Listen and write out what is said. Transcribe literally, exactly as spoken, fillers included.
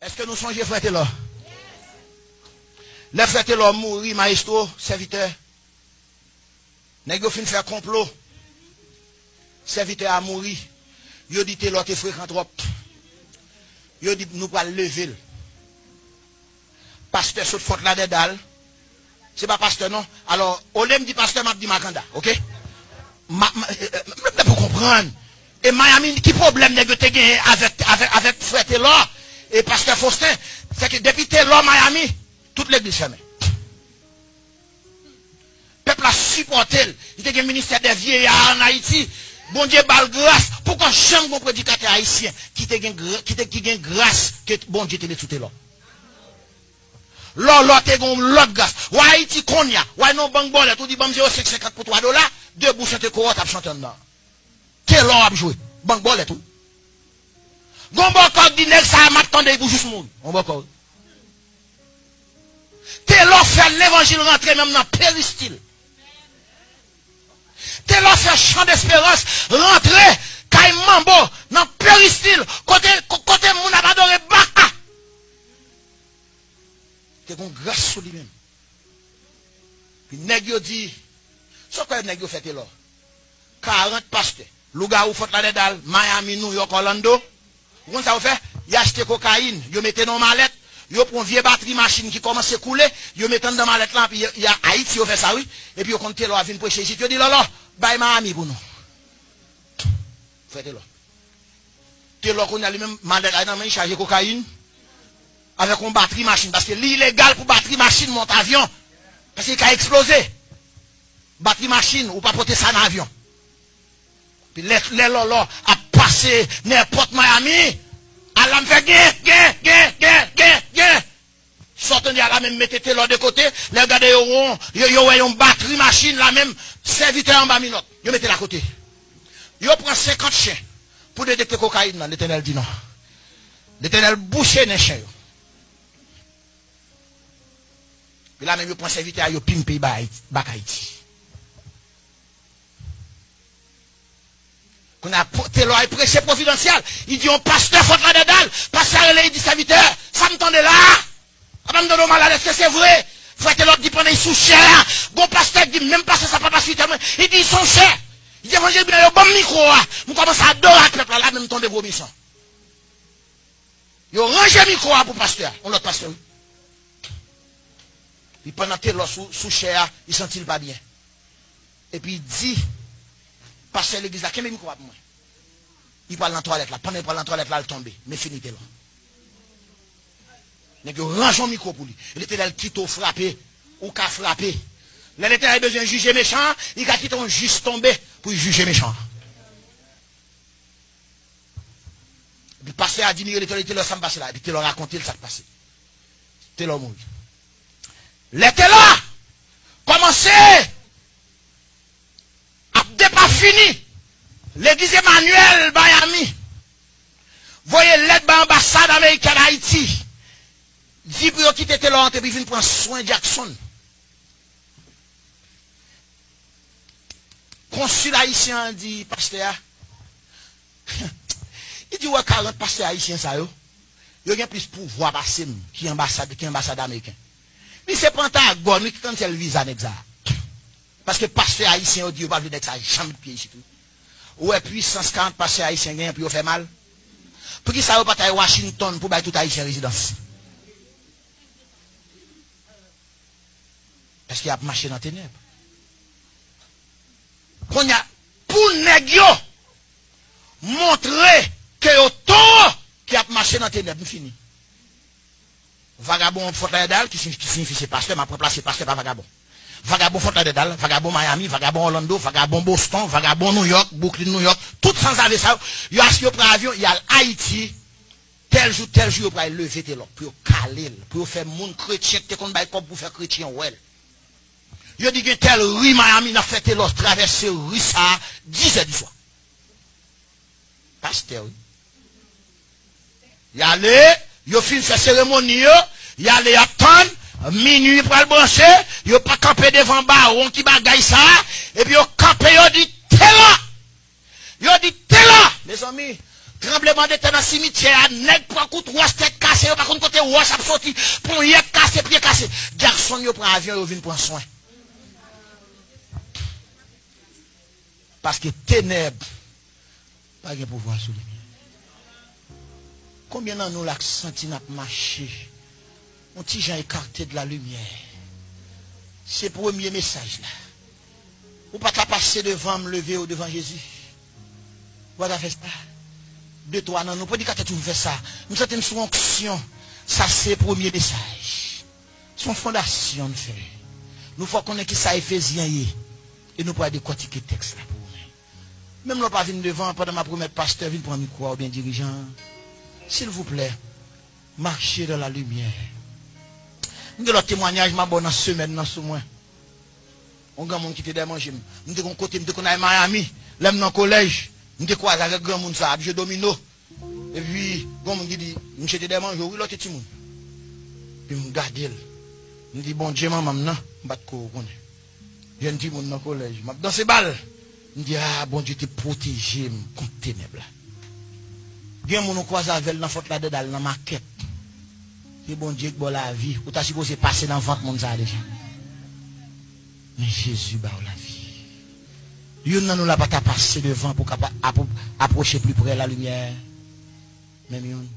Èske nou sonje frè Telò? Lè frè Telò mouri, mayestwo, sèvitè, nèg yo fin fè konplo. Sèvitè a mouri. Yo di Telò te frekan twòp. Yo di nou pral leve l. Pastè sot Fòt Ladèdal. Se pa pastè non. Alò, olye m di pastè, m ap di Makanda, oke? Ma, ma, eh, eh, m, m pou konprann. E Miami, ki pwoblèm nèg yo te genyen avèk, avèk, avèk frè Telò e pastè Fosten? Sèke depi Telò Miami, tout legliz fèmen. Pèp la sipòte l. Li te gen ministè dè vyeya ann Ayiti. Bondye ba l gras. Poko janm gon predikatè ayisyen ki te gen gra-, ki te, ki gen gras ke Bondye te met sou Telò. Lòlò te gen yon lòt gras. Wa Ayiti kounye a, wa nan bank bòlèt, ou di ban m zewo senk senkant pou twa dola, debou chante kowòt ap chante anndan. Telò ap jwe. Bank bòlèt, wi. Gon bòkò k di nèg sa a m ap tande l pou jis mouri. Yon bòkò, wi. Telò fè levanjil rantre menm nan peristil. Telò fè chan desperans rantre kay manbo nan peristil kote, ko-, kote moun ap adore baka. Te gon gras sou li menm. Pi nèg yo di, sa w kwè nèg yo fè Telò? Karant pastè, lougawou Fòt Ladèdal, Miami, New York, Orlando. Ou konn sa yo fè? Y achte kokayin, yo mete nan yon malèt, yo pran vye batri machin ki kòmanse koule, yo mete anndan malèt la, epi y a, y a Ayiti yo fè sa, wi. Epi yo konn Telò a vin preche isit, yo di, Lòlò, bay Miami pou nou. Frè Telò. Telò kounye a li menm, malèt la nan men l chaje kokayin avèk yon batri machin, paske li ilegal pou batri machin monte avyon, paske li ka eksploze. Batri machin, ou pa pote sa nan avyon. Pi lè, lè Lòlò ap pase nenpòt Miami, alam fè gen, gen, gen, gen, gen, gen. Sa w tande a la menm mete Telò de kote, lè yo gade yo won, yo, yo wè yon batri machin la menm, sèvitè anba minòt, yo mete l akote. Yo pran senkant chen pou detekte kokayin nan, Letènèl di non. Letènèl bouche nen chen yo. Pi la menm yo pran sèvitè a, yo pimpe l ba Ayiti, bak Ayiti. Kounye a, po-, Telò al preche Pwovidansyèl. Li di yon pastè Fòt Ladèdal. Pastè a rele, li di, sèvitè, sa m tande la a, apa m tande yon malad, èske se vre? Frè Telò di pandan li sou chè a, gon pastè ki di, menm pastè sa pa pastè mwen. Li di, se yon chè. Li di, evanjèl byen yo ban m mikwo a. M kòmanse adore ak pèp la, la menm tonbe vomi san. Yo ranje mikwo a pou pastè a, yon lòt pastè, wi. Li pandan Telò sou, sou chè a, li santi l pa byen. Epi di pastè legliz la, kenbe mikwo a pou mwen. Li pral nan twalèt la. Pandan li pral nan twalèt la, l tonbe. Men fini Telò. Nèg yo ranje yon mikwo pou li. Letènèl kite w frape, ou ka frape. Lè Letènèl bezwen jije mechan an, li ka kite yon jis tonbe pou l jije mechan an. Epi pastè a di Mirele, Telò, Telò, sa m pase la. Epi Telò rakonte l sa k pase. Telò mouri. Lè Telò kòmanse ap depafini, legliz Emmanuel Miami voye lèt bay anbasad amerikèn Ayiti, di pou yo kite Telò antre pou l vin pran swen Jackson. Konsil ayisyen an di pastè a, li di, ou wè karant pastè ayisyen sa yo, yo gen plis pouvwa pase m ki anbasad, ki anbasad ameriken. Li se Pantagòn, wi, ki kannsèl viza nèg sa a. Paske pastè ayisyen yo di yo pa vle nèg sa a janm met pye isit, wi. Ou wè pwisans karant pastè ayisyen genyen pou yo fè mal? Poukisa yo pa t al Washington pou bay tout ayisyen rezidans? Paske y ap mache nan tenèb. Kounye a, pou nèg yo montre ke yo towo ki ap mache nan tenèb, m fini. Vagabon Fòt Ladèdal, ki siyifi, ki siyifi se pastè, m ap ranplase pastè pa vagabon. Vagabon Fòt Ladèdal, vagabon Miami, vagabon Orlando, vagabon Boston, vagabon New York, Brooklyn, New York, tout sanzave sa yo, yo achte, yo pran avyon, y al Ayiti, tèl jou, tèl jou, yo pral leve Telò, pou yo kale l, pou yo fè moun kretyen ki te konn bay kòb pou fè kretyen wè l. Yo di gen tèl ri Miami, n ap fè Telò travèse ri sa a, dis è di swa. Pastè, wi. Y ale, yo fin fè seremoni yo, y ale, y ap tann, minui pral branche, yo pa kanpe devan bawon ki bagay sa a, epi yo kanpe, yo di, Telò! Yo di, Telò! Mezanmi, Tranblemanntè nan simityè a, nèg pran kout wòch, tèt kase, yo pa konn kote wòch ap soti, ponyèt kase, pye kase. Jackson yo pran avyon, yo vin pran swen. Paske tenèb pa gen pouvwa sou limyè. Konbyen nan nou la k santi n ap mache yon ti jan ekate de la limyè? Se premye mesaj la. Ou pa ta pase devan m, leve w devan Jezi. Ou pa ta fè sa. De twa nan nou, predikatè toujou fè sa. M santi m sou onksyon. Sa se premye mesaj. Se yon fondasyon n fè. Nou fè w konnen ki sa Efezyen ye. E nou pral dekòtike tèks la pou ou menm. Menm lè w pa vin devan, pandan m ap remèt pastè, vin pran mikwo a oubyen dirijan an. Silvouplè, mache dans la lumière. M gen lòt temwanyaj m ap ba w nan semèn nan sou mwen. Yon granmoun ki te dèmanje m. M te gon kote, m te konn al Miami. Lè m nan kolèj, m te kwaze avèk granmoun sa ap jwe domino. Epi, gon moun ki di, "Misye te dèmanje w, wi, lè w te timoun." Epi m gade l. M di, "Bondye manman m nan, m pa t ko konnen." Jèn timoun nan kolèj, m ap danse bal. M di, "A, Bondye te pwoteje m kont tenèb la." Gen moun ou kwaze avè l nan Fort Lauderdale, nan makèt. Se Bondye k ba w lavi. Ou ta sipoze pase nan vant moun sa a deja. Men Jezi ba w lavi. Youn nan nou la pa ta pase devan pou kapab apwo-, apwoche pli pre la limyè. Menm youn.